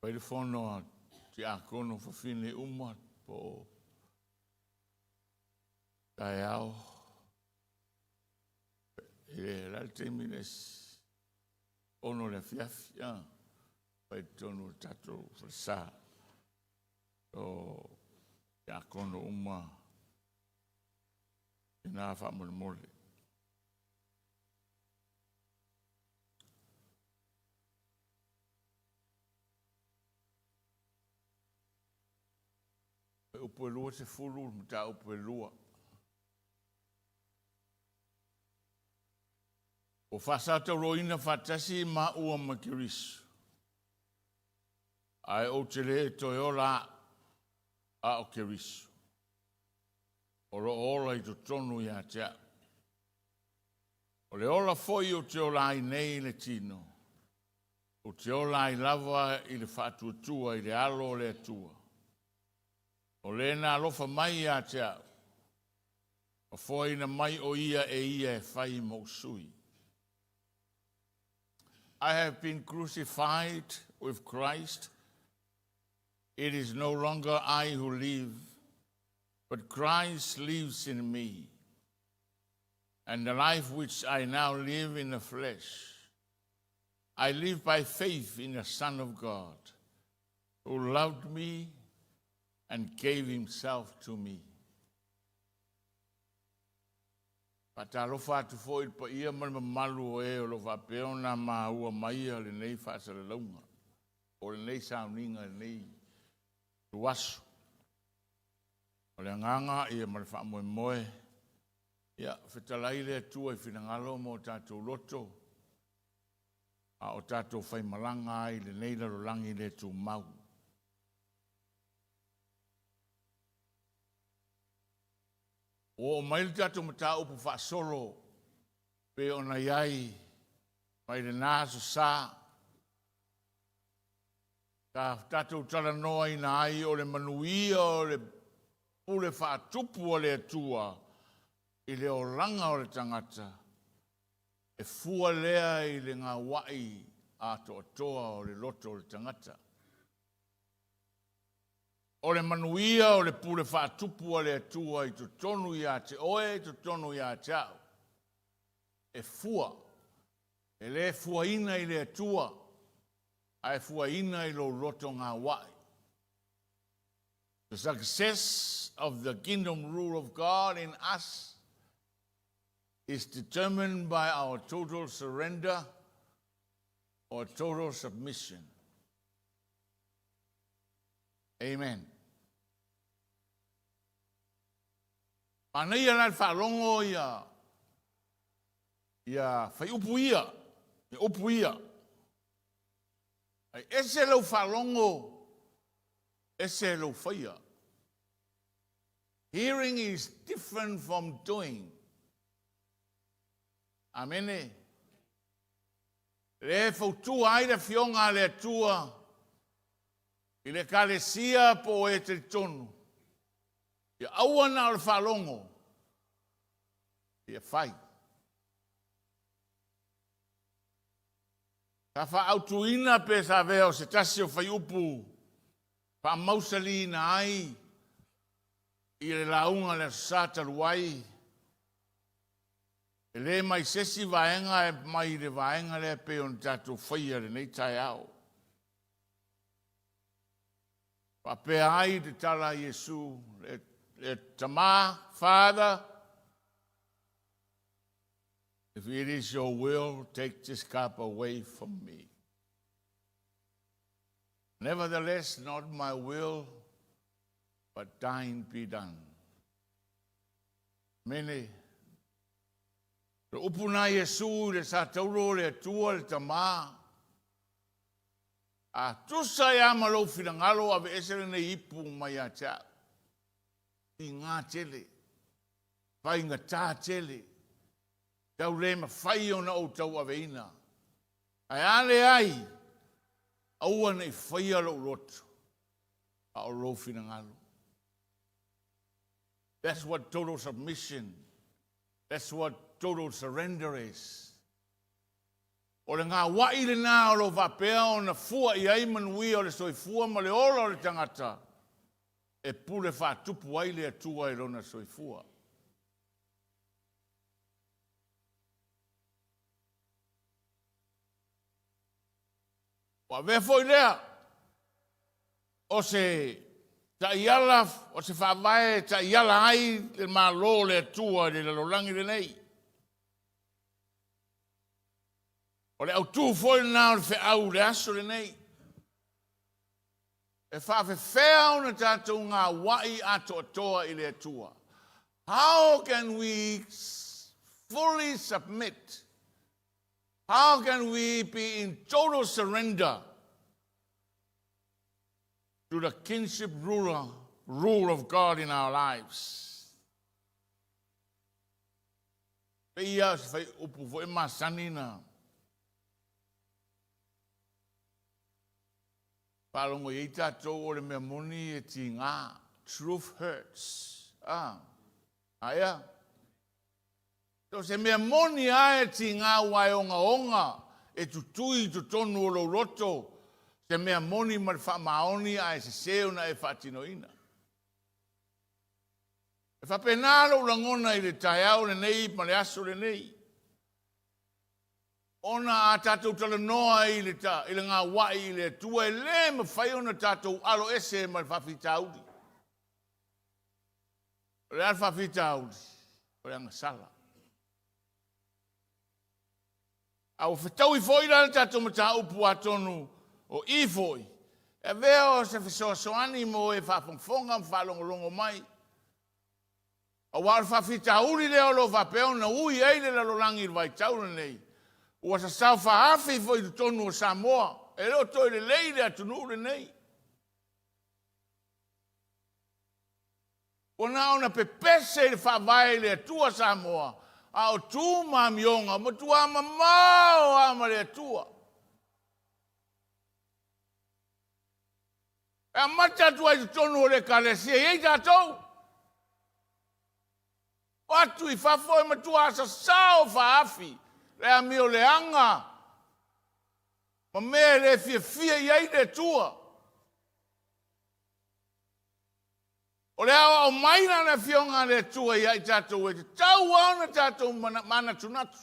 Fai le fono a tiakono fafine uma po o taeao. I le la le taimi le 6 le afiafi, fai totonu o le tatou falesa. O tiakono uma ina faamolemole. E upu e 20, mataupu e 2. Ua faasatauroina faatasi maua ma Keriso, ae ou te le toe ola a'u, a o Keriso, o lo o ola i totonu ia te a'u. O le ola foi ou te ola ai nei i le tino, ou te ola ai lava i le faatuatua i le alo o le Atua. O le na alofa mai ia te a'u, ma foaina mai o ia e ia e fai mo sui. I have been crucified with Christ. It is no longer I who live, but Christ lives in me. And the life which I now live in the flesh, I live by faith in the Son of God, who loved me and gave himself to me. Faatalofa atu foi i le paia ma le mamalu o e o lo o faapea ona maua maia lenei faasalalauga, o lenei sauniga i lenei aso. O le agaga ia ma le faamoemoe, ia fetalai le Atua i finagalo ma o tatou loto, a o tatou faimalaga ai i lenei lalolagi le tumau. Ua oo mai le tatou mataupu faasolo pe ona i ai mai lena aso sa sa tatou talanoaina ai o le manuia o le pule faatupu a le Atua i le olaga o le tagata e fua lea i le gauai atoatoa o le loto o le tagata. O le manuia o le pule faatupu a le Atua i totonu ia te oe, i totonu ia te a'u, e fua, e le fuaina i le Atua, ae fuaina i lou loto gauai. The success of the kingdom rule of God in us is determined by our total surrender or total submission. Amen. Manaia la le faalogo ia ia faiupu ia, ia upu ia. Ai ese lau faalogo, ese lou faia. Hearing is different from doing. Amene. Le fautua ai le afioga a le Atua i le Ekalesia po o e talitonu, ia aua na o le faalogo, ia fai. Sa faaautuina pe sa avea o se tasi o faiupu faamausaliina ai i le lauga i le Aso Sa talu ai, e le mai se isi vaega e mai i le vaega lea pei ona tatou faia i lenei taeao. Faapea ai le tala a Iesu, le Tama, Father, if it is your will, take this cup away from me. Nevertheless, not my will, but thine be done. Mene, le upu na Iesu i le sa tauro o le Atua le Tama, a tusa ia ma lou finagalo aveese lenei ipu mai ia te a'u. Tiga tele, faigata tele, tau le mafai ona ou tauaveina. Ae a leai, aua ne i faia lou loto, a o lou finagalo. That's what total submission, that's what total surrender is. O le gaua'i lena o lo o faapea ona fua i ai manuia o le soifua ma le ola o le tagata e pule faatupu ai le Atua i lona soifua. Ua avea foi lea o se taiala, o se faavae e taiala ai le Malo o le Atua i le lalolagi lenei. O le autu foi lena o le feau i le aso lenei. E faafefea ona tatou gaua'i atoatoa i le Atua? How can we fully submit? How can we be in total surrender to the kingship ruler, rule of God in our lives? Pei lava o se faiupu foi masani na faalogo i ai tatou o le mea moni e tiga. Truth hurts. Ah, aea. So se mea moni lava e tiga aua e ogaoga, e tutui i totonu o lou loto se mea moni ma le faamaoni ae sese ona e faatinoina. E faapena lou lagona i le taeao lenei ma le aso lenei. Ona a tatou talanoa i le, i le gaua'i i le Atua, e le mafai ona tatou alo ese ma le faafitauli. O le a le faafitauli? O le agasala. A ua fetaui foi la le tatou mataupu atonu o i foi, e avea o se fesoasoani mo e faafogafoga ma faalogologo mai. Aua o le faafitauli lea o lo o faapea ona ui ai le lalolagi i le vaitau lenei, ua sasao faaafi foi i totonu o Samoa, e le o toe lelei le atunuu lenei. Ua na ona pepese i le faavae i le Atua Samoa, a o tu ma amioga ua matua mamao lava ma le Atua. E amata atu ai i totonu o le Ekalesia e i ai tatou. O atu i fafo e matua sasao faaafi le amio leaga ma mea e le fiafia i ai le Atua. O le aoao mai la le Afioga a le Atua ia i tatou e tatau lava ona tatou manatunatu.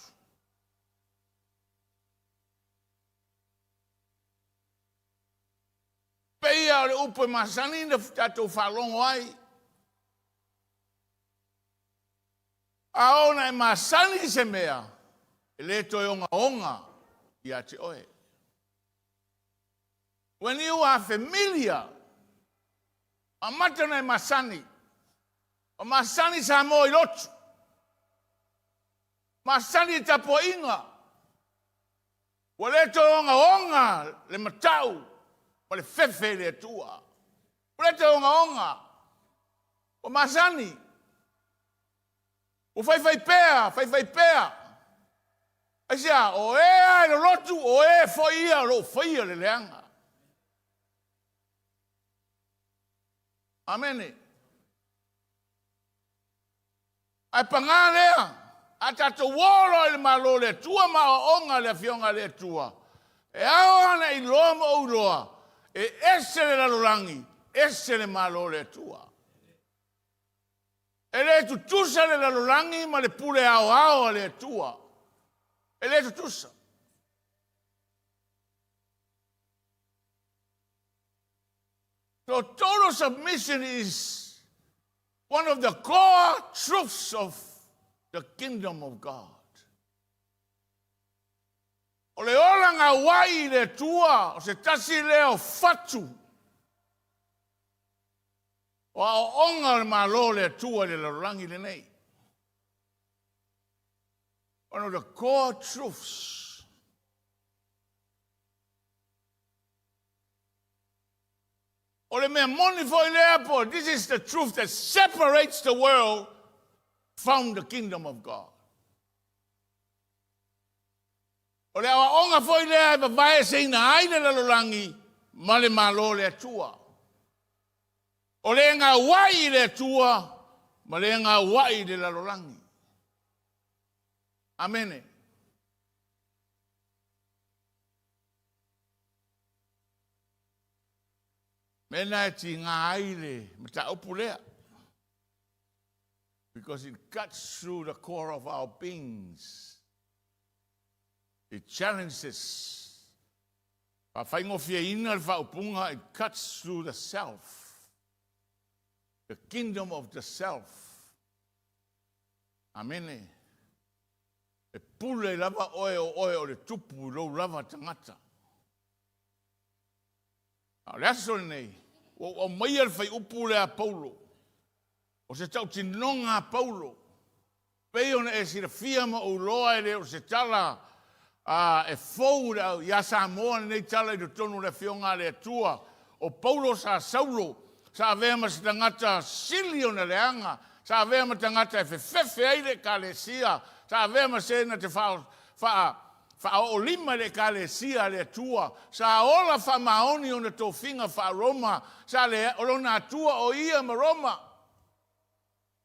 Pei lava o le upu e masani ona tatou faalogo ai. A ona e masani i se mea, e le toe ogaoga ia te oe. When you are familiar, amata ona e masani. Ua masani Samoa i lotu. Masani i tapuaiga. Ua le toe ogaoga le matau ma le fefe i le Atua. Ua le toe ogaoga. Ua masani. Ua faifai pea, faifai pea. Aisea? O e lava e lolotu, o e foi ia o lo o faia le leaga. Amene. Ae paga lea, a tatou o loa i le Malo o le Atua ma aoaoga a le Afioga a le Atua, e ao lava ona e iloa ma ou iloa, e ese le lalolagi, ese le Malo o le Atua. E le tutusa le lalolagi ma le pule aoao a le Atua. E le tutusa. So total submission is one of the core truths of the kingdom of God. O le ola gauai i le Atua, o se tasi lea o fatu o aoaoga o le Malo o le Atua i le lalolagi lenei. One of the core truths. O le mea moni foi lea po, this is the truth that separates the world from the kingdom of God. O le aoaoga foi lea e vavaeseina ai le lalolagi ma le Malo o le Atua. O le gauai i le Atua ma le gauai i le lalolagi. Amene. Mea lena e tiga ai le mataupu lea. Because it cuts through the core of our beings. It challenges. Faafaigofieina le faaupuga, it cuts through the self. The kingdom of the self. Amene. E pule lava oe o oe o le tupu i lou lava tagata. A o le aso lenei, ua ou aumaia le faiupu lea a Paulo, o se tautinoga a Paulo, pei ona e silafia ma ou iloa e le o se tala a, e fou iā Samoa lenei tala i totonu o le Afioga a le Atua. O Paulo sa Saulo, sa avea ma se tagata sili ona leaga, sa avea ma tagata e fefefe ai le Ekalesia, sa avea ma se na te faa, faa, faaoolima i le Ekalesia a le Atua, sa ola faamaoni ona tofiga faa-Roma, sa le, o lona Atua o ia ma Roma.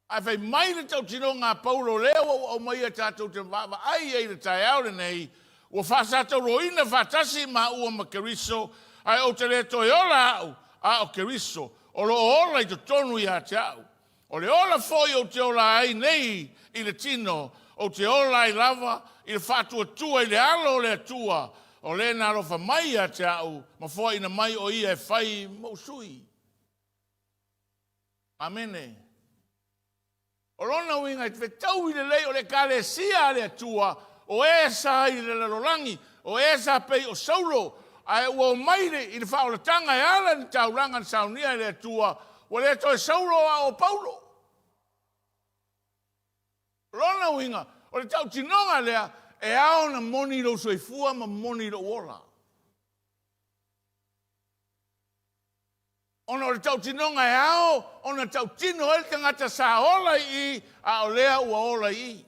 Ae fai mai le tautinoga a Paulo lea ua ou aumaia tatou te vaavaai ai i le taeao lenei, Ua faasatauroina faatasi maua ma Keriso, ae ou te le toe ola au, a o Keriso, o lo o ola i totonu ia te au. O le ola foi ou te ola ai nei i le tino, ou te ola ai lava i le faatuatua i le Alo o le Atua, o le na alofa mai ia te au ma foaina mai o ia e fai mou sui. Amene. O lona uiga e fetaui lelei o le Ekalesia a le Atua, o e sa i le lalolagi, o e sa pei o Saulo, ae ua omai i le faaolataga e ala i le taulaga na saunia e le Atua, ua le toe Saulo a o Paulo. O lona uiga, o le tautinoga lea, e ao ona moni i lou soifua ma moni i lou ola. Ona o le tautinoga e ao ona tautino ai le tagata sa ola i i, a o lea ua ola i i.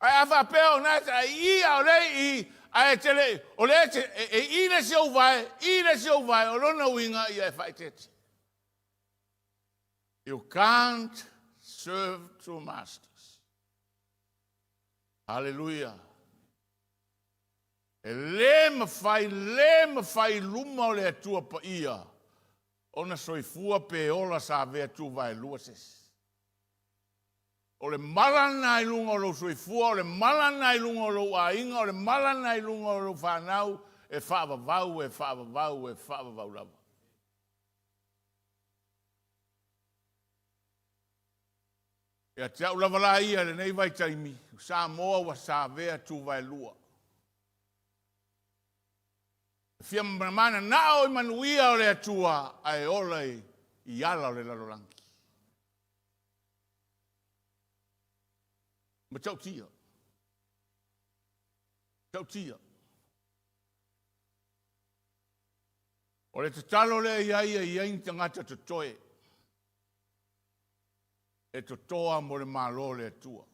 Ae a faapea o na e i i a o lea i i, ae te le, o lea te, e, e i le isi ou vae, i le isi ou vae, o lona uiga ia e faaeteete. You can't serve two masters. Hallelujah. E lē mafai, lē mafai i luma o le Atua Paia ona soifua pe ola sa avea tuvaelua se isi. O le mala lena i luga o lou soifua, o le mala lena i luga o lou aiga, o le mala lena i luga o lou fanau, e faavavau, e faavavau, e faavavau lava. Ia te au lava la ia i lenei vaitaimi, o Samoa ua savea tuvaelua. E fia mananao i manuia o le Atua ae ola i ala o le lalolagi. Matautia. Matautia. O le tatalo lea i ai e i ai ni tagata totoe e totoa mo le Malo o le Atua.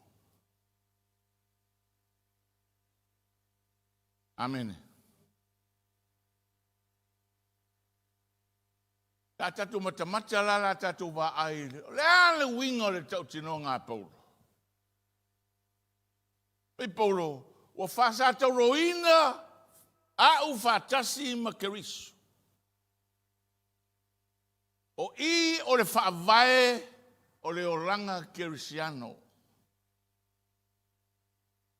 Amene. La tatou matamata la la tatou vaai, o le a le uiga o le tautinoga a Paulo? Fai Paulo, ua faasatauroina a'u faatasi ma Keriso. O i o le faavae o le olaga kerisiano.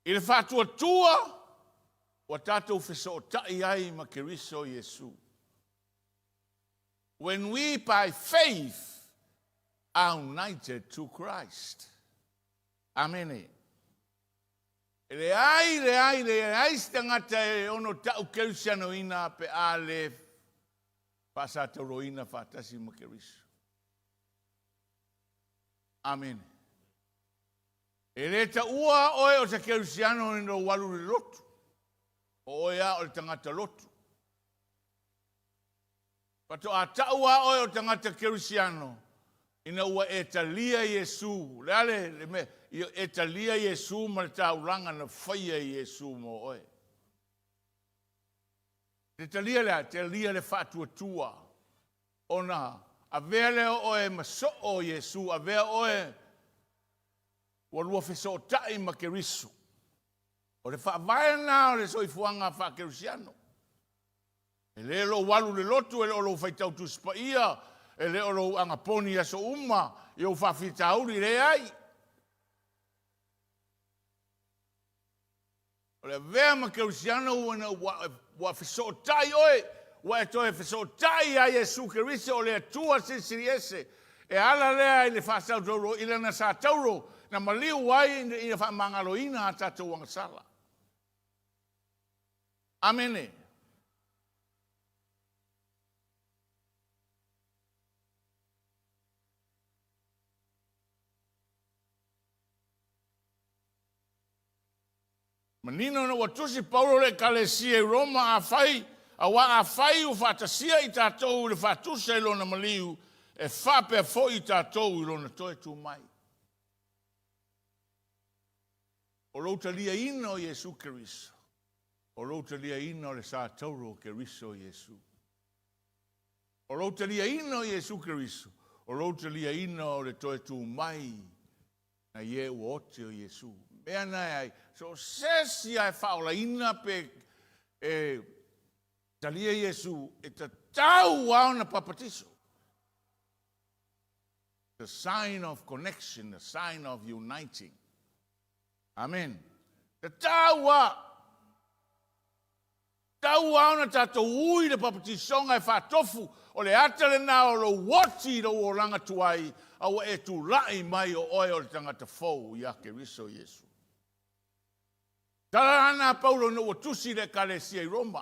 I le faatuatua ua tatou fesootai ai ma Keriso Iesu. When we by faith are united to Christ. Amene. E leai, leai, leai se tagata e ono ta'u kerisianoina pe a le faasatauroina faatasi ma Keriso. Amene. E le taua oe o se kerisiano i lou alu i le lotu. O oe a o le tagata lotu. Faatoa ta'u a oe o tagata kerisiano ina ua e talia Iesu. Le a le, le mea, e talia Iesu ma le taulaga na faia e Iesu mo oe. Te talia le a? Talia le faatuatua ona avea lea o oe ma soo o Iesu, avea oe ua lua fesootai ma Keriso. O le faavae lena o le soifuaga faakerisiano. E le lou alu i le lotu, e le o lou faitau Tusi Paia, e le o lou agaponi i aso uma, i ou faafitauli, leai. O le avea ma Kerisiano ua ina ua fesootai oe, ua e toe fesootai ia Iesu Keriso o le Atua Silisili Ese, e ala lea i le faasatauro i lana satauro na maliu ai ina ia faamagaloina a tatou agasala. Amene. Manino ina ua tusi Paulo le Ekalesia i Roma, Afai, auā afai ua faatasia i tatou i le faatusa i lona maliu, e faapea foi i tatou i lona toe tu mai. O lou taliaina o Iesu Keriso, o lou taliaina o le sa tauro o Keriso Iesu. O lou taliaina o Iesu Keriso, o lou taliaina o le toe tu mai na ie ua ote o Iesu. Mea na e ai, so o se isi lava e faaolaina pe e talia Iesu, e tatau lava ona papatiso. The sign of connection, the sign of uniting. Amen. Tatau lava. Tau lava ona tatou ui le papatisoga e faatofu, o le ata lena o lou oti i lou olaga tuai, a ua e tulai mai o oe o le tagata fou ia Keriso Iesu. Tala ana a Paulo ina ua tusi i le Ekalesia i Roma.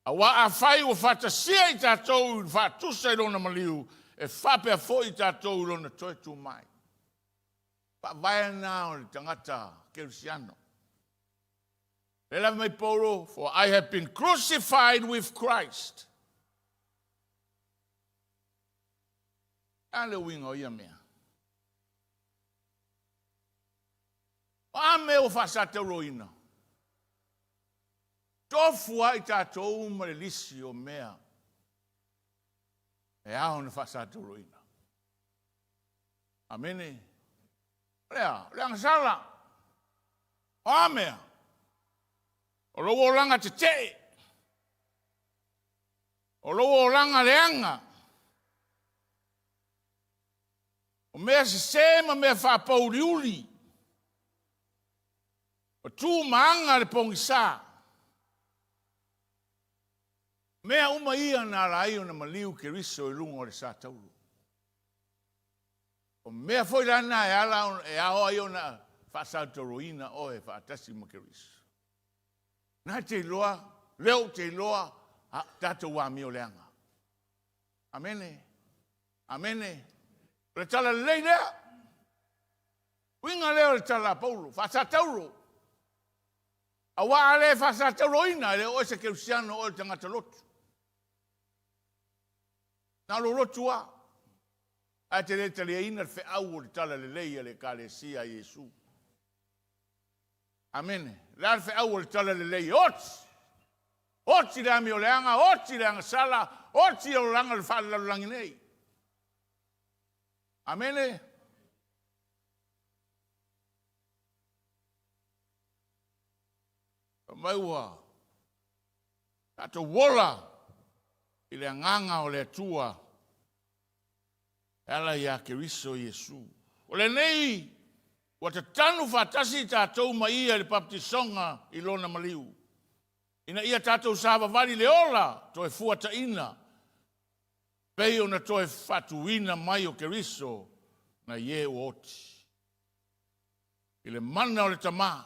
Auā afai ua faatasia i tatou i le faatusa i lona maliu, e faapea foi i tatou i lona toe tu mai. Faavae lena o le tagata kerisiano. Lea lava mai Paulo, for I have been crucified with Christ. A le uiga o ia mea. O a mea ua faasatauroina? Tofu ai tatou ma le lisi o mea e ao ona faasatauroina. Amene. O le a? O le agasala. O a mea? O lou olaga tetee. O lou olaga leaga. O mea sese ma mea faapauliuli. O tu ma aga le pogisa. Mea uma ia na ala ai ona maliu Keriso i luga o le sa tauro. O mea foi la na e ala e ao ai ona faasautauroina oe faatasi ma Keriso. Na te iloa, lea ou te iloa, a tatou amio leaga. Amene. Amene. O le tala lelei lea. Uiga lea o le tala a Paulo, faasatauro. Auā a le faasatauroina, e le o oe se kerisiano, o oe o le tagata lotu. Na o lou lotu lava. Ae te le taliaina le feau o le tala lelei a le Ekalesia a Iesu. Amene. O le a le feau o le tala lelei? Oti! Oti le amioleaga, oti le agasala, oti le olaga o le faalelalolagi nei. Amene. Fai mai ua tatou ola i le agaga o le Atua e ala iā Keriso Iesu. O lenei ua tatanu faatasi i tatou ma ia i le baptisoga i lona maliu, ina ia tatou savavali le ola toe fuataina pei ona toe faatuina mai o Keriso nai e ua oti. I le mana o le Tama.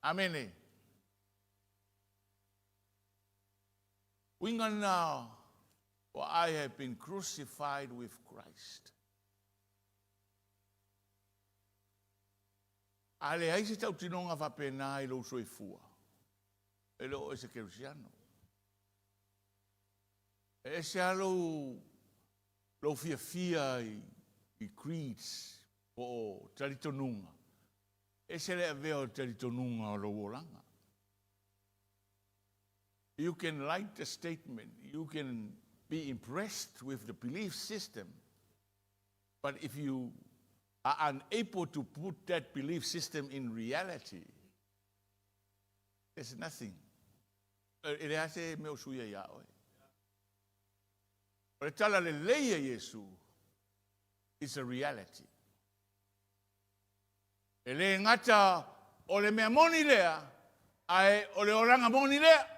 Amene. Uiga lena o I have been crucified with Christ. A leai se tautinoga faapena i lou soifua, e le o oe se Kerisiano. E ese lava lou, lou fiafia i, i creeds po o talitonuga. Ese le avea o le talitonuga o lou olaga. You can like the statement, you can be impressed with the belief system, but if you are unable to put that belief system in reality, there's nothing. E leai se mea o suia iā oe. O le tala lelei a Iesu, it's a reality. E le gata o le mea moni lea, ae o le olaga moni lea.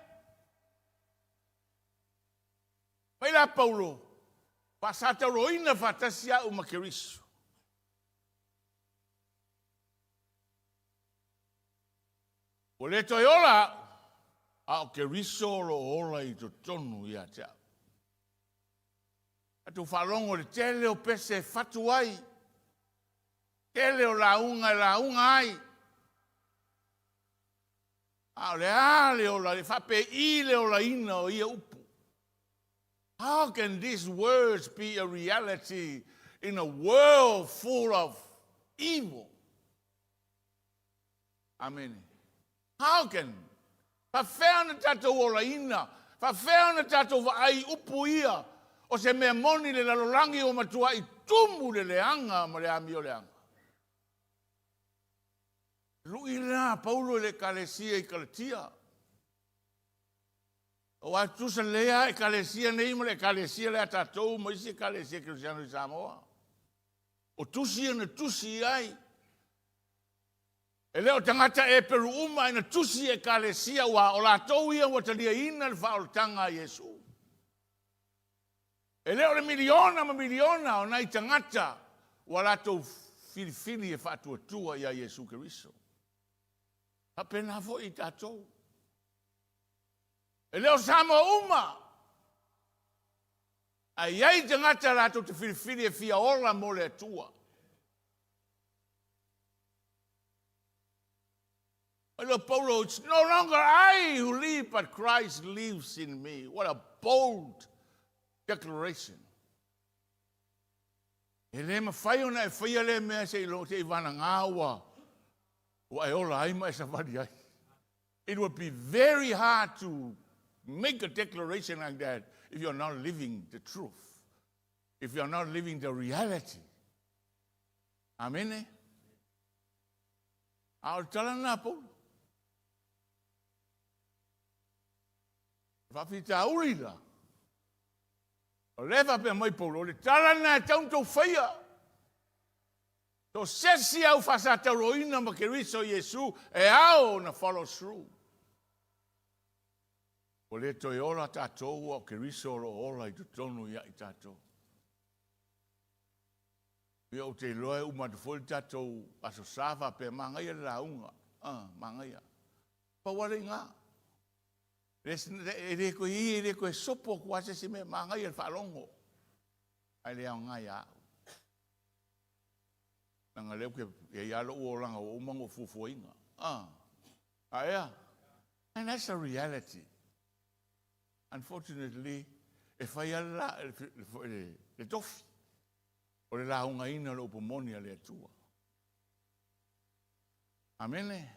Mai la Paulo, faasatauroina faatasi au ma Keriso. Ua le toe ola au, a o Keriso o lo o ola i totonu ia te au. Tatou faalogo i le tele o pese e fatu ai, tele o lauga e lauga ai. A o le a le ola, e faapei le olaina o ia upu. How can these words be a reality in a world full of evil? Amene. How can? Faafefea ona tatou olaina? Faafefea ona tatou vaai i upu ia o se mea moni le lalolagi ua matuai tumu le leaga ma le amio leaga? Luʻi lena a Paulo i le Ekalesia i Kalatia. Aua e tutusa lelei lava Ekalesia nei ma le Ekalesia lea a tatou ma isi Ekalesia Kerisiano i Samoa. O tusi ia na tusi i ai. E le o tagata Eperu uma ae na tusi i Ekalesia aua o latou ia ua taliaina le faaolataga a Iesu. E le o le miliona ma miliona o nai tagata ua latou filifili e faatuatua ia Iesu Keriso. Faapena foi i tatou. E le o Samoa uma, ae i ai tagata latou te filifili e fia ola mo le Atua. Mai lea o Paulo, it's no longer I who live, but Christ lives in me. What a bold declaration. E le mafai ona e faia lea mea se i lo te i vanagā ua, ua e ola ai ma e savali ai. It would be very hard to make a declaration like that if you're not living the truth, if you're not living the reality. Amene. A o le tala lena a Paulo. Faafitauli la. O lea faapea mai Paulo, o le tala lena e tau na tou faia. So se isi au faasatauroina ma Keriso Iesu e ao ona follow through. Ua le toe ola tatou a o Keriso o lo o ola i totonu ia i tatou. Ia ou te iloa e uma atu foi le tatou Aso Sa faapea, manaia le lauga. Ah, manaia. Pau lava le iga. E le toe i, e le toe sopo atu lava se isi mea, manaia le faalogo. Ae le aoga ia au. Leaga lea ou te i ai lava lou olaga ua uma ona ou fuafuaina. Ah, a ea? And that's the reality. Unfortunately, e fai lava le, le, le, le tofi o le laugaina o le upu moni a le Atua. Amene.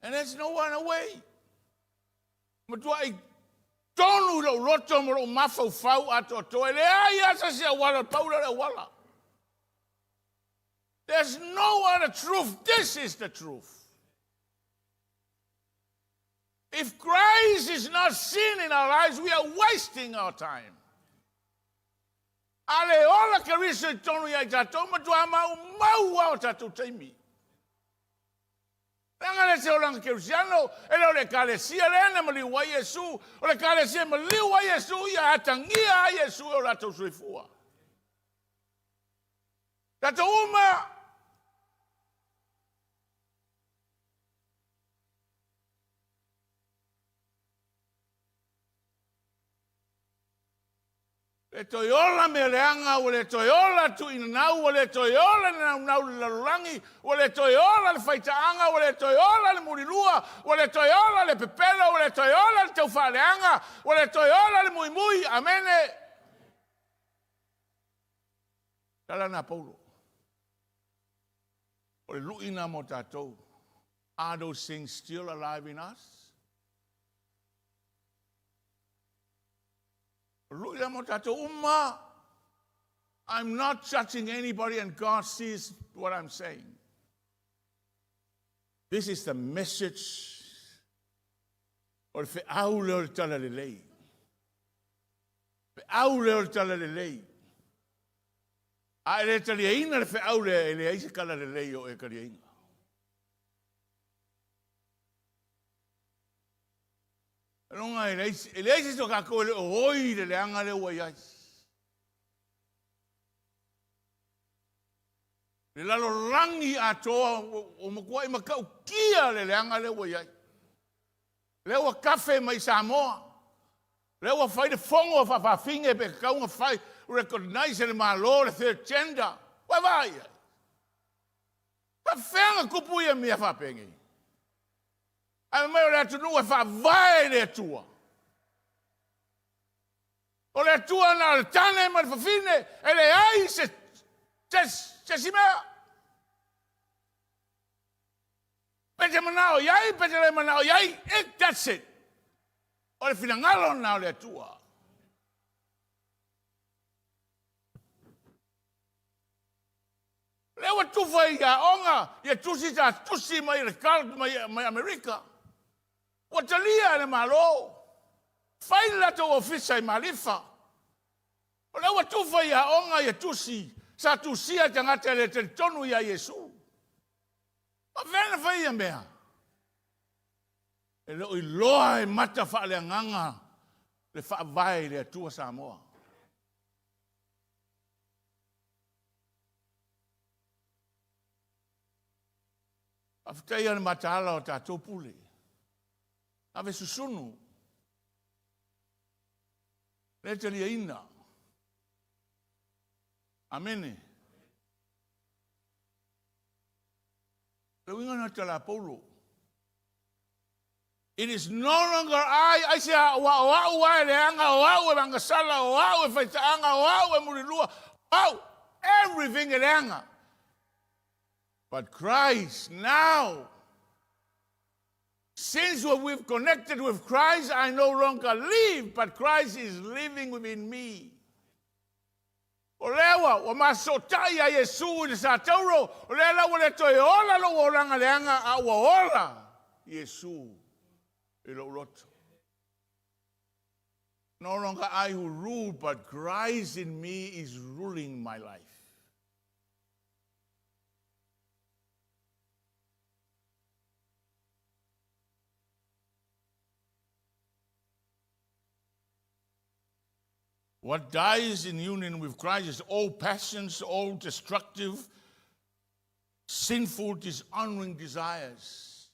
And there's no other way. Matuai tonu i lou loto ma lou mafaufau atoatoa. E leai lava se isi auala, pau lea o le auala. There's no other truth. This is the truth. If Christ is not seen in our lives, we are wasting our time. A le ola Keriso i tonu ia i tatou, matua maumau lava o tatou taimi. Leaga le se olaga kerisiano, e le o le Ekalesia lea na maliu ai Iesu, o le Ekalesia e maliu ai Iesu, ia atagia ai Iesu e o latou soifua. Tatou uma, le toe ola mea leaga, ua le toe ola tuuinanau, ua le toe ola le naunau i le lalolagi, ua le toe ola le faitaaga, ua le toe ola le mulilua, ua le toe ola le pepelo, ua le toe ola le taufaaleaga, ua le toe ola le muimui. Amene. Tala na Paulo. O le luʻi na mo tatou. Are those things still alive in us? O le luʻi la mo tatou uma. I'm not judging anybody and God sees what I'm saying. This is the message. O le feau lea o le talalelei. Feau lea o le talalelei. A e le taliaina le feau lea, e leai se talalelei o e taliaina. Loga e leai, e leai se isi o tatou e le o oi i le leaga lea ua i ai. Le lalolagi atoa ua matuai matautia le leaga lea ua i ai. Lea ua kafe mai Samoa. Lea ua fai le fono a faafafine pe tatau ona fai recognize e le Malo le third gender. Ua e vaai i ai? Faafefea ona tupu ia mea faapenei? Ae fai mai o le atunuu e faavae i le Atua. O le Atua na o le tane ma le fafine, e leai se, se, se isi mea. Pe te manao i ai, pe te le manao i ai, it, that's it. O le finagalo lena o le Atua. Lea ua tufa i aoga ia tusi sa tusi mai le cult mai, mai Amerika. Ua talia e le Malo. Fai le latou ofisa i Malifa. O lea ua tufa i aoga ia tusi sa tusia e tagata e le talitonu ia Iesu. Faafefea na fai ia mea? E le o iloa e mata faaleagaga le faavae i le Atua Samoa. Faafetai le mataala o tatou pule. Ave susunu. Le taliaina. Amene. Le uiga na tala Paulo. It is no longer I, aisea, ua o au a e leaga, o au e agasala, o au e faitaaga, o au e mulilua, o au, everything e leaga. But Christ now, since we've connected with Christ, I no longer live, but Christ is living within me. O lea ua, ua masootai ia Iesu i le satauro, o lea la ua le toe ola lou olaga leaga, a ua ola Iesu i lou loto. No longer I who rule, but Christ in me is ruling my life. What dies in union with Christ is all passions, all destructive, sinful, dishonoring desires.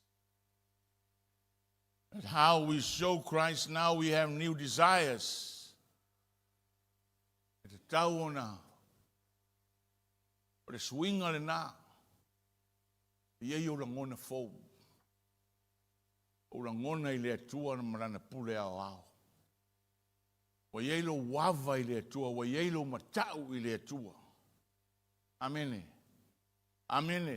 And how we show Christ now, we have new desires. E tatau ona o le suiga lena i ai ou lagona fou. Ou lagona i le Atua ma lana pule aoao. Ua i ai lou ava i le Atua, ua i ai lou matau i le Atua. Amene. Amene.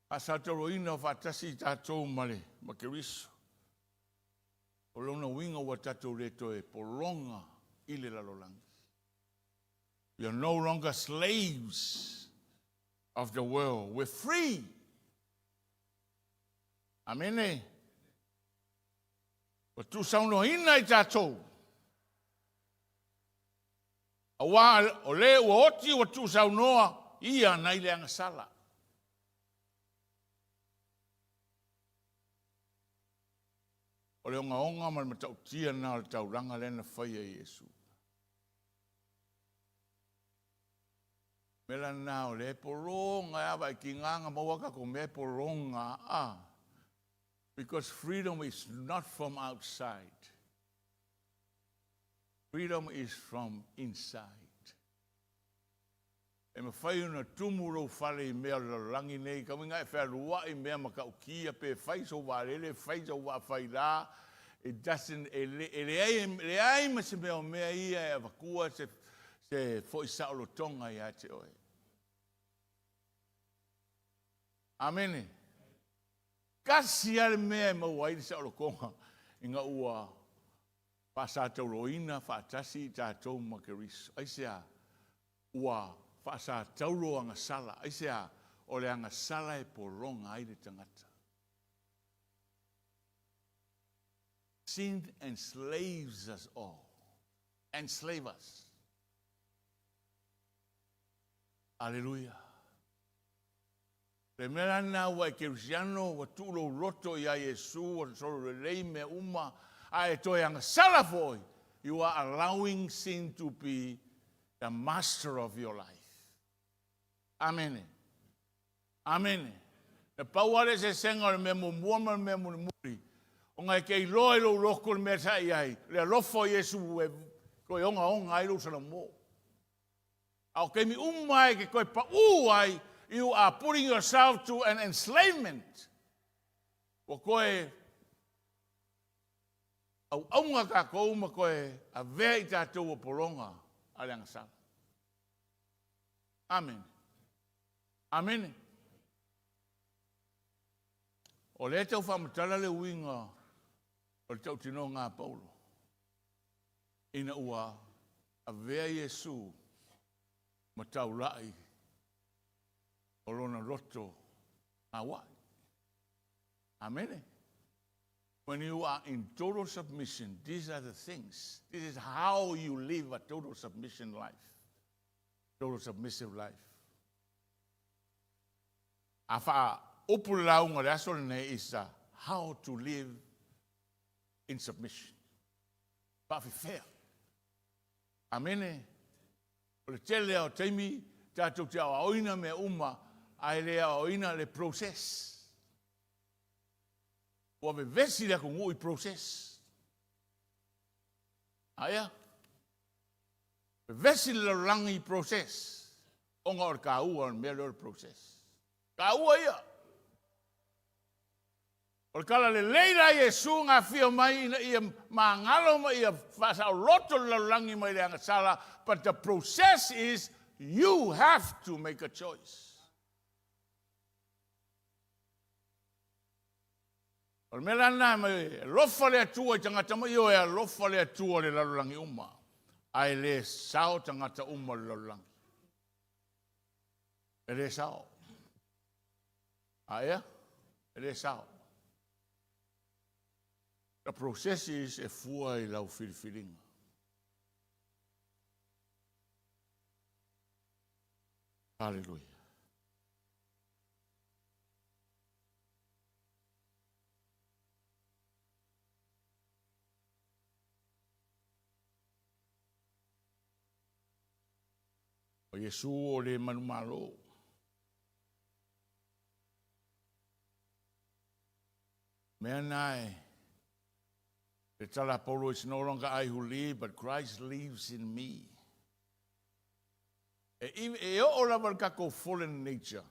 Faasataroina o faatasi i tatou ma le ma Keriso. O lona uiga ua tatou le toe pologa i le lalolagi. We are no longer slaves of the world. We're free. Amene. Ua tuusaunoaina i tatou. Aua o le ua oti ua tuusaunoa ia nai le agasala. O le ogaoga ma le matautia lena o le taulaga lea na faia e Iesu. Mea la lena o lea e pologa e ava e tiga na maua tatou mea e pologa a. Because freedom is not from outside. Freedom is from inside. E mafai ona tumu lou fale i mea o le lalolagi nei, ka uiga e fealuai mea matautia pe fai sou vaalele, fai sou vaa faila, it doesn't, e, le, e leai, e leai ma se mea o mea ia e avatua se, se foi saolotoga ia te oe. Amene. Tasi lava le mea e maua ai le saolotoga ina ua faasatauroina faatasi i tatou ma Keriso. Aisea? Ua Faa-Sa Taulo agasala. Aisea? O le agasala e pologa ai le tagata. Sin enslaves us all. Enslave us. Aleluia. Le mea la lena ua e Kerisiano, ua tuu lou loto iā Iesu, ua solo lelei mea uma, a e toe agasala foi, you are allowing sin to be the master of your life. Amene. Amene. Na pau lava le eseesega o le mea muamua ma le mea mulimuli, ona e te iloa i lou loto le mea sa i ai, le alofa o Iesu e toe ogaoga ai lou salamo. A o taimi uma e te toe paʻū ai, you are putting yourself to an enslavement. Ua toe auauga tatou ma toe avea i tatou ua pologa a le agasala. Amene. Amene. O lea e tau faamatala le uiga o le tautinoga a Paulo ina ua avea Iesu ma taulai o lona loto gauai. Amene. When you are in total submission, these are the things. This is how you live a total submission life. Total submissive life. A faaupu le lauga o le aso lenei is how to live in submission. Faafefea. Amene. O le tele lava o taimi tatou te aoaoina mea uma ae le aoaoina le process. Ua vevesi le atunuu i process. Aia. Vevesi le lalolagi i process ona o le taua o le mea lea o le process. Taua ia. O le tala lelei la Iesu na afio mai ina ia magalo ma ia faasaoloto le lalolagi mai le agasala, but the process is you have to make a choice. O le mea la lena mai alofa le Atua i tagata uma, ioe, alofa le Atua i le lalolagi uma, ae le sao tagata uma o le lalolagi. E le sao. A ea? E le sao. The process is e fua i lau filifiliga. Hallelujah. O Iesu o le manumalo. Mea na e le tala a Paulo, it's no longer I who live, but Christ lives in me. E, e oo lava le tatou fallen nature.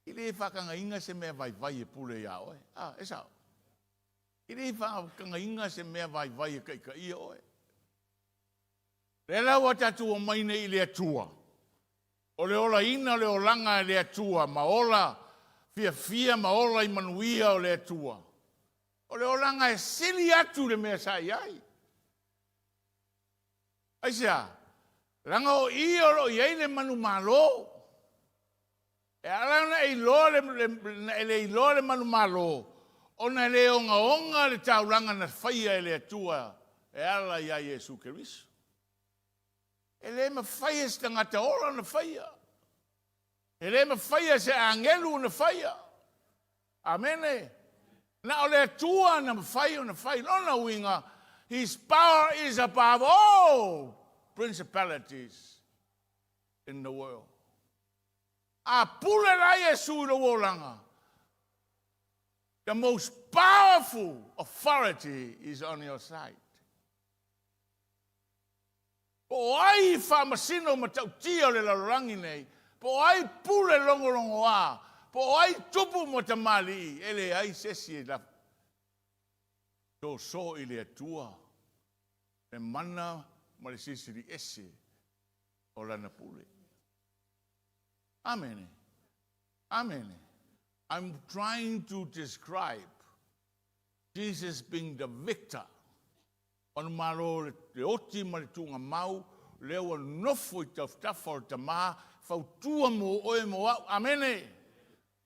E le faatagaina se mea vaivai e pule iā oe. Ah, e sao. E le faatagaina se mea vaivai e taitaia oe. Lea la ua tatou omai nei i le Atua. O le olaina o le olaga e le Atua ma ola fiafia ma ola i manuia o le Atua. O le olaga e sili atu i le mea sa i ai. Aisea? Leaga o i o lo o i ai le manumalo. E ala ona e iloa le, le, na e le iloa le manumalo, ona e le ogaoga le taulaga na faia e le Atua e ala iā Iesu Keriso. E le mafai e se tagata ola ona faia. E le mafai e se agelu ona faia. Amene. Na o le Atua na mafai ona fai. Lona uiga, His power is above all principalities in the world. A pule la Iesu i lou olaga, the most powerful authority is on your side. Po o ai faamasino matautia o le lalolagi nei, po o ai pule logologoā, po o ai tupu ma tamalii, e leai se isi e soso i le Atua le mana ma le silisili ese o Lana pule. Amene. Amene. I'm trying to describe Jesus being the victor. Manumalo le oti ma le tuugamau, lea ua nofo i tafatafa o le Tama, fautua mo oe mo au. Amene.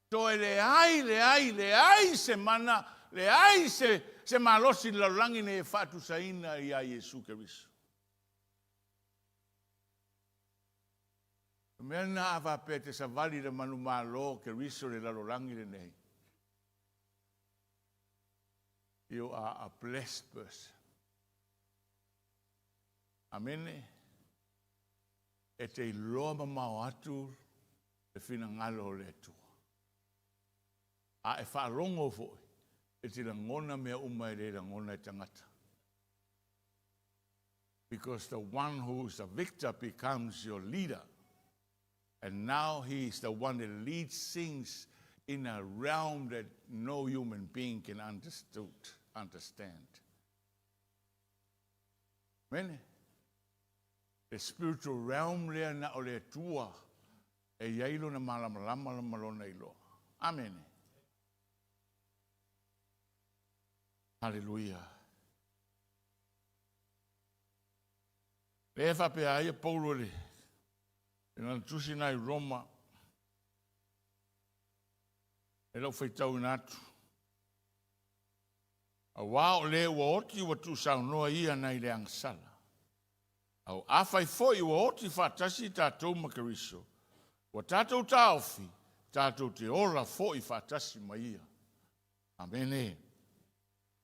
Toe leai, leai, leai se mana, leai se, se malosi i le lalolagi nei e faatusaina iā Iesu Keriso. O le mea lena a faapea e te savali i le manumalo o Keriso i le lalolagi lenei, you are a blessed person. Amene. E te iloa mamao atu le finagalo o le Atua. A e faalogo foi, e te lagona mea uma e le lagona e tagata. Because the one who is the victor becomes your leader. And now he is the one that leads things in a realm that no human being can understand. Amene. The spiritual realm lea na o le Atua e i ai lona malamalama ma lona iloa. Amene. Haleluia. Lea e faapea ai a Paulo i lana tusi na i Roma, e lau faitauina atu. Auā o le ua oti ua tuusaunoa ia nai le agasala. Au afai foi ua oti faatasi tatou ma Keriso, ua tatou taofi, tatou te ola foi faatasi ma ia. Amene.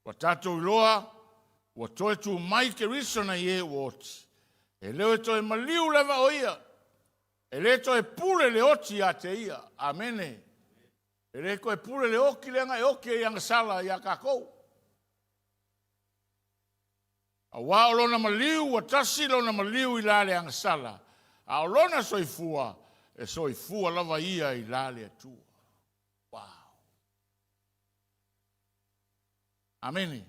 Ua tatou iloa, ua toe tu mai Keriso nai e ua oti. E le o toe maliu lava o ia. E le toe pule le oti ia te ia. Amene. E le toe pule le oki lea e oki ai agasala ia kākou. Auā o lona maliu ua tasi lona maliu i la le agasala, a o lona soifua, e soifua lava ia i la le Atua. Wow. Amene.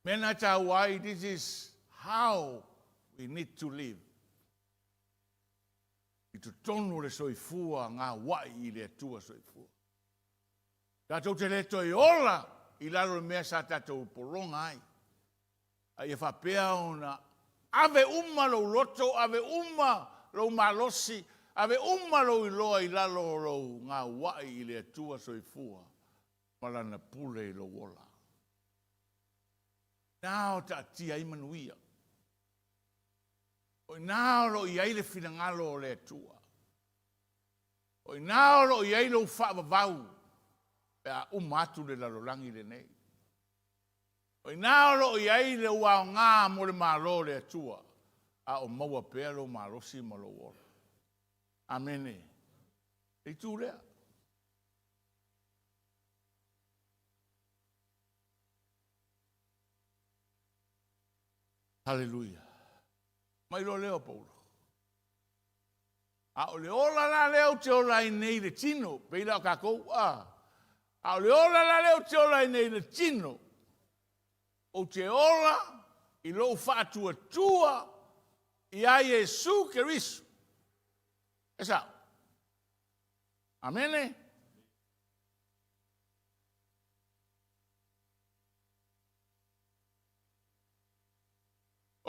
Mea taua ai, this is how we need to live. I totonu o le soifua ngā wai i le Atua soifua. Tatou te le toe ola i lalo le mea sa tatou pologa ai. A ia faapea ona ave uma lou loto, ave uma lou malosi, ave uma lou iloa i lalo o lou gauai i le Atua soifua ma lana pule i lou ola. Na o taatia ai manuia. O ina o lo o i ai le finagalo o le Atua. O ina o lo o i ai lou faavavau pe a uma atu le lalolagi lenei. O ina o lo o i ai le uaogā mo le malo o le Atua, a o maua pea lou malosi ma lou ola. Amene. Le itu lea. Haleluia. Mai loa lea o Paulo. A o le ola la lea ou te ola ai nei i le tino, pei la o kākou, a. A o le ola la lea ou te ola ai nei i le tino, ou te ola i lou faatuatua iā Iesu Keriso. E sao. Amene.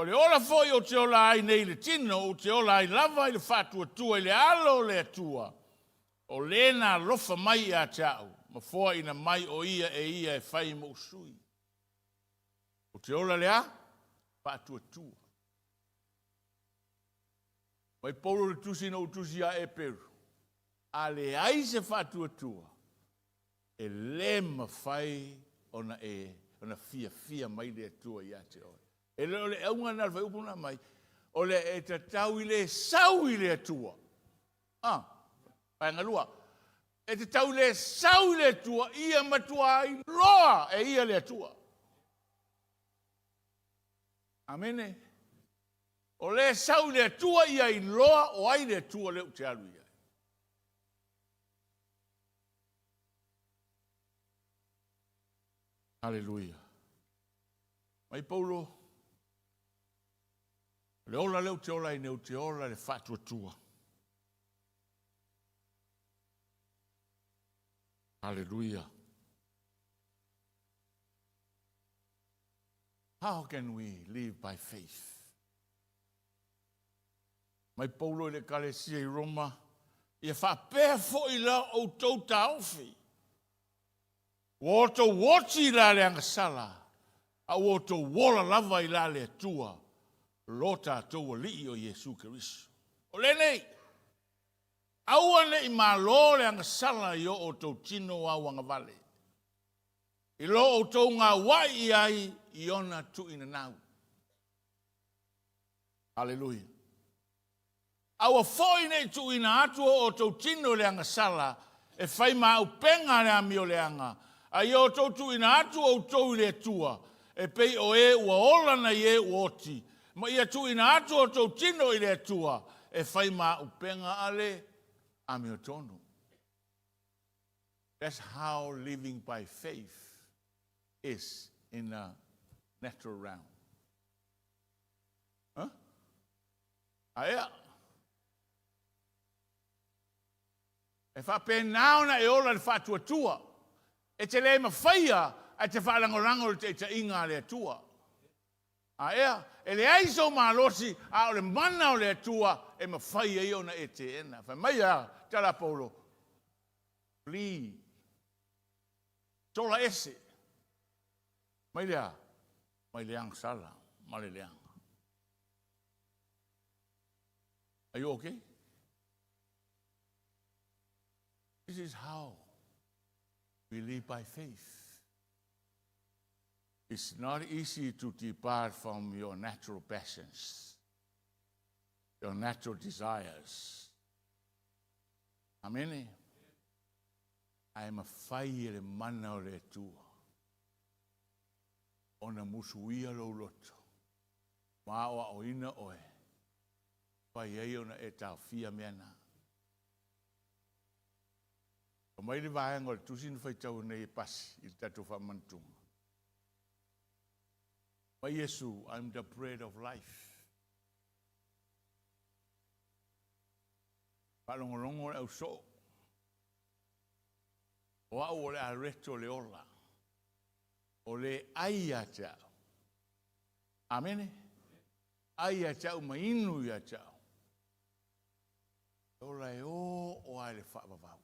O le ola foi ou te ola ai nei i le tino, ou te ola ai lava i le faatuatua i le alo o le Atua, o le na alofa mai ia te au, ma foaina mai o ia e ia e fai moʻu sui. Ou te ola le a? Faatuatua. Mai Paulo le tusi na ou tusi ia Eperu. A leai se faatuatua, e le mafai ona e ona fiafia mai le Atua ia te oe. E le o le auga na le fuaiupu na mai, o le e tatau i le sau i le Atua. Ah, vaega lua. E tatau i le sau i le Atua, ia matua iloa e ia le Atua. Amene. O le sau i le Atua ia iloa o ai le Atua lea ou te alu i ai. Haleluia. Mai Paulo, le ola lea ou te ola ai nei, ou te ola i le faatuatua. Haleluia. How can we live by faith? Mai Paulo i le Ekalesia i Roma, Ia faapea foi la outou taofi, ua outou oti i la le agasala, a ua outou ola lava i la le Atua, lo tatou Alii o Iesu Keriso. O lenei, aua ne i malo le agasala i o outou tino auagavale, i lo outou gauai i ai i ona tuuinanau. Aleluia. Aua foi ne i tuuina atu o outou tino i le agasala e fai ma auupega a le amioleaga, a ia outou tuuina atu outou i le Atua, e pei o e ua ola nai e ua oti, ma ia tuuina atu outou tino i le Atua e fai ma auupega a le amiotonu. That's how living by faith is in a natural realm. Huh? Aea. E faapena ona e ola i le faatuatua. E te le mafaia ae te faalagolago i le taitaiga a le Atua. Aea, e leai sou malosi, a o le mana o le Atua e mafai ai ona e teena. Fai mai a tala a Paulo, flee. Sola ese. Mai le a? Mai le agasala ma le leaga. Are you okay? This is how we live by faith. It's not easy to depart from your natural passions, your natural desires. Amene. Ae mafai e le mana o le Atua ona musuia lou loto ma aoaoina oe mafai ai ona e taofia mea na. Aumai le vaega o le tusi na faitau nei e pasi i le tatou faamanatuga. Mai Iesu, I'm the bread of life. Faalogologo le ausoo. O au o le areto o le ola. O le ai ia te au. Amene. Ai ia te au ma inu ia te au. E ola e oo lava i le faavavau.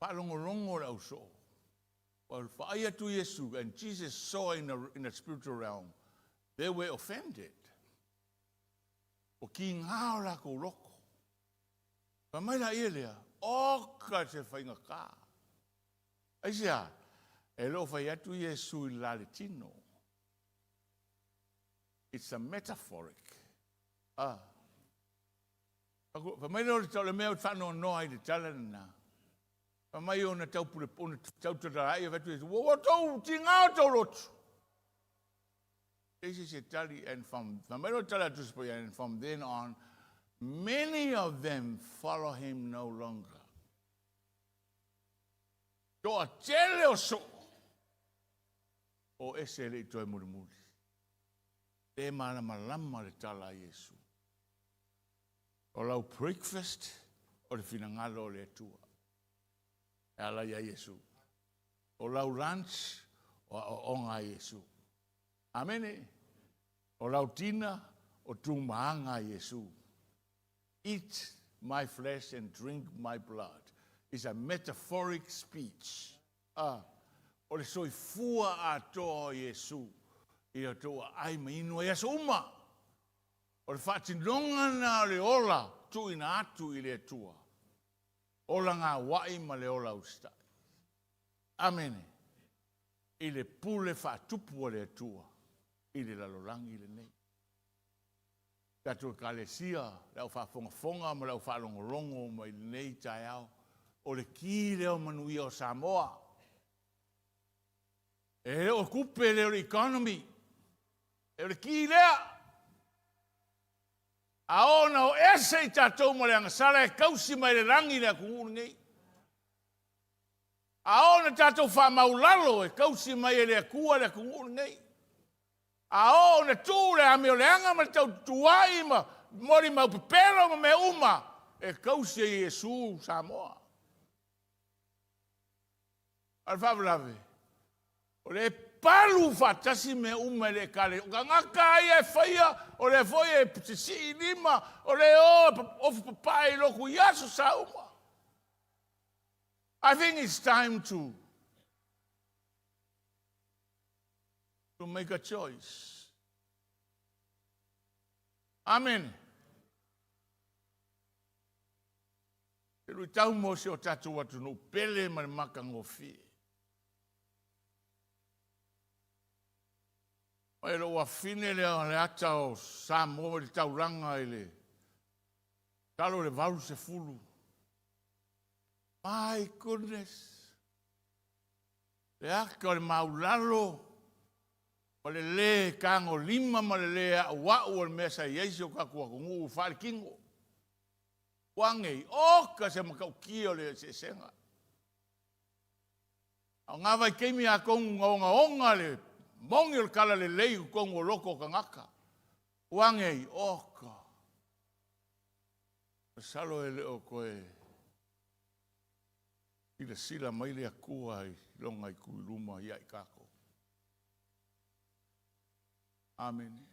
Faalogologo le ausoo. Ua vaai atu Iesu, and Jesus saw in a spiritual realm, they were offended. Ua kigā o lakou loko. Fai mai laia lea, Oka se faigata. Aisea? E le o fai atu Iesu i le la le tino. It's a metaphoric. Ah. Fai mai lea o le mea ou te faanoanoa ai i le tala lena. Fai mai ona tau pule, ona tau tatala'i, fai atu Iesu, Ua outou tiga o tou lotu. Leai se isi e tali, and from, fai mai loa le tala a Tusi Paia, and from then on, many of them follow him no longer. Toatele o soo, o ese e le i toe mulimuli. Le malamalama le tala a Iesu. O lau breakfast o le finagalo o le Atua. E ala ia Iesu. O lau lunch o aoaoga a Iesu. Amene. O lau dinner o tumaaga a Iesu. Eat my flesh and drink my blood is a metaphoric speech. A, o le soifua atoa o Iesu i le tou aai ma inu ai aso uma. O le faatinoga lena o le ola tuuina atu i le Atua. Ola gauai ma le ola usitai. Amene. I le pule faatupu a le Atua i le lalolagi lenei. Tatou Ekalesia, le au faafogafoga ma le au faalogologo mai lenei taeao, o le ki lea o manuia o Samoa. E le o tupe, le o le economy, e o le ki lea. A oo ona o ese i tatou ma le agasala e tausi mai le lagi le atunuu lenei. A oo ona tatou faamaulalo e tausi mai e le Atua le atunuu lenei. A oo ona tuu le amioleaga ma le taututuai ma molimau pepelo ma mea uma e tausi e Iesu Samoa. A o le faalavelave, o lea palu faatasi mea uma e le Ekalesia. O tagata lava ia e faia, o lea foi e sisii lima, o lea e o e ofu papae i lotu i aso sa uma. I think it's time to to make a choice. Amene. Se luitau mo si o tatou atunuu pele ma le matagofie. Mai lou afine lea o le ata o Samoa i le taulaga i le talo le 80. My goodness! Le ata o le maulalo ma le lē tagolima ma le lē a'ua'u o le mea sa i ai si o tatou atunuu faaletino. Ua nei, oka se matautia o le eseesega. A o na vaitaimi atonu na ogaoga le moni o le talalelei i totonu o loto o tagata. Ua age ai, oka. Masalo e le o toe silasila mai le Atua i lona itu i luma ia i tatou. Amene.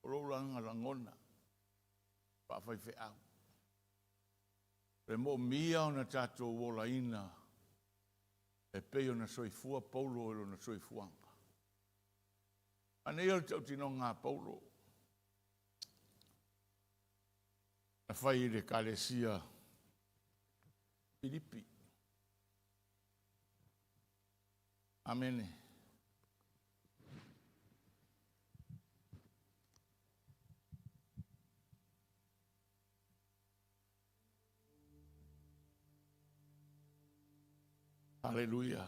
O lou laga lagona faafaifeau. E moomia ona tatou olaina e pei ona soifua Paulo i lona soifuaga. Manaia o le tautinoga a Paulo na fai i le Ekalesia Filipi. Amene. Aleluia.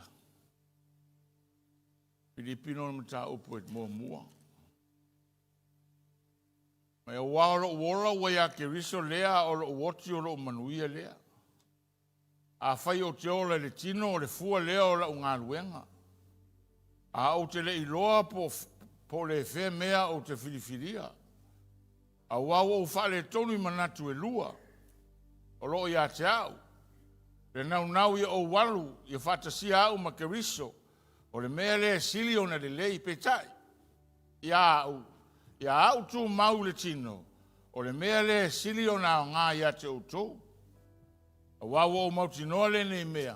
Filipi lona mataupu e muamua. Mai auā o lo'u ola ua iā Keriso lea, a o lo'u oti o lo'u manuia lea. Afai ou te ola i le tino, o le fua lea o la'u galuega. A ou te le iloa po o le fea mea ou te filifilia. Auā ua ou faaletonu i manatu e lua, o lo o ia te au, le naunau ia ou alu ia faatasia au ma Keriso, o le mea lea e sili ona lelei, peitai, ia au, ia au tumau i le tino, o le mea lea e sili ona aoga ia te outou. Auā ua ou mautinoa lenei mea,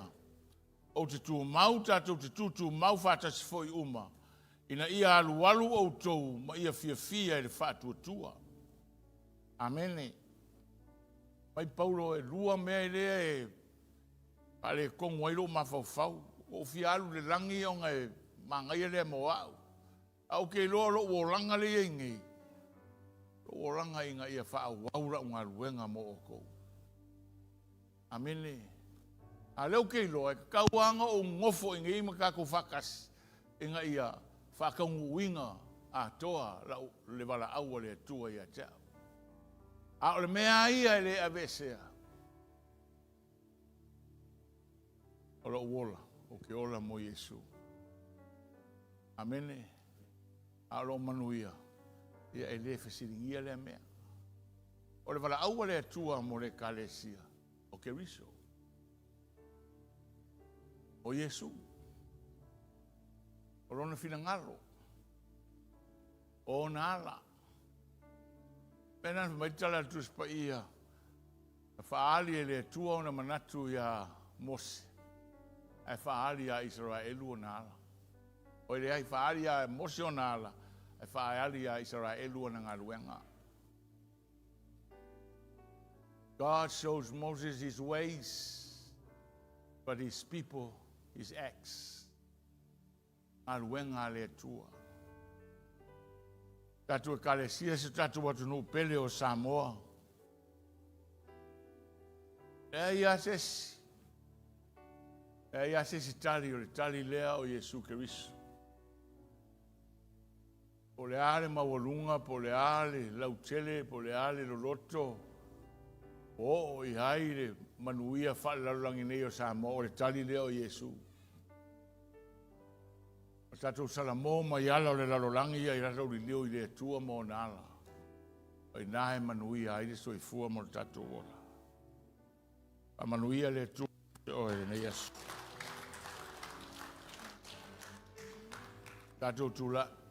ou te tumau tatou te tutumau faatasi foi uma, ina ia alualu outou ma ia fiafia i le faatuatua. Amene. Mai Paulo e lua mea lea e faaletonu ai lou mafaufau. Ua ou fia alu i le lagi ona e manaia lea mo au. A ou te iloa o lou olaga lea e i ai nei, lou olaga ina ia faaauau lau galuega mo outou. Amene. A o lea ou te iloa, e tatau lava ona ou nofo i inei ma tatou faatasi, ina ia faataunuuina atoa lau, le valaau a le Atua ia te au. A o le mea lava ia e le aveesea, o lou ola, ou te ola mo Iesu. Amene. A o lou manuia, ia e le fesiligia lea mea. O le valaau a le Atua mo le Ekalesia, o Keriso. O Iesu. O lona finagalo. O ona ala. Mea na fai mai le tala a le Tusi Paia, na faaali e le Atua ona manatu iā Mose, ae faaali iā Isaraelu ona ala. Oi leai, faaali iā Mose ona ala, ae faaali iā Isaraelu ona galuega. God shows Moses his ways, but his people his acts. Galuega a le Atua. Tatou Ekalesia, si o tatou atunuu pele o Samoa. Leai lava se isi. Leai lava se isi tali, o le tali lea o Iesu Keriso. Po o le a le maualuga, po o le a le lautele, po o le a le loloto, ua oo i ai le manuia faalelalolagi nei o Samoa, o le tali lea o Iesu. O tatou salamo mai ala o le lalolagi ia i latou liliu i le Atua ma ona ala. O i ina e manuia ai le soifua ma lo tatou ola. Faamanuia le Atua oe i lenei aso. Tatou tulai.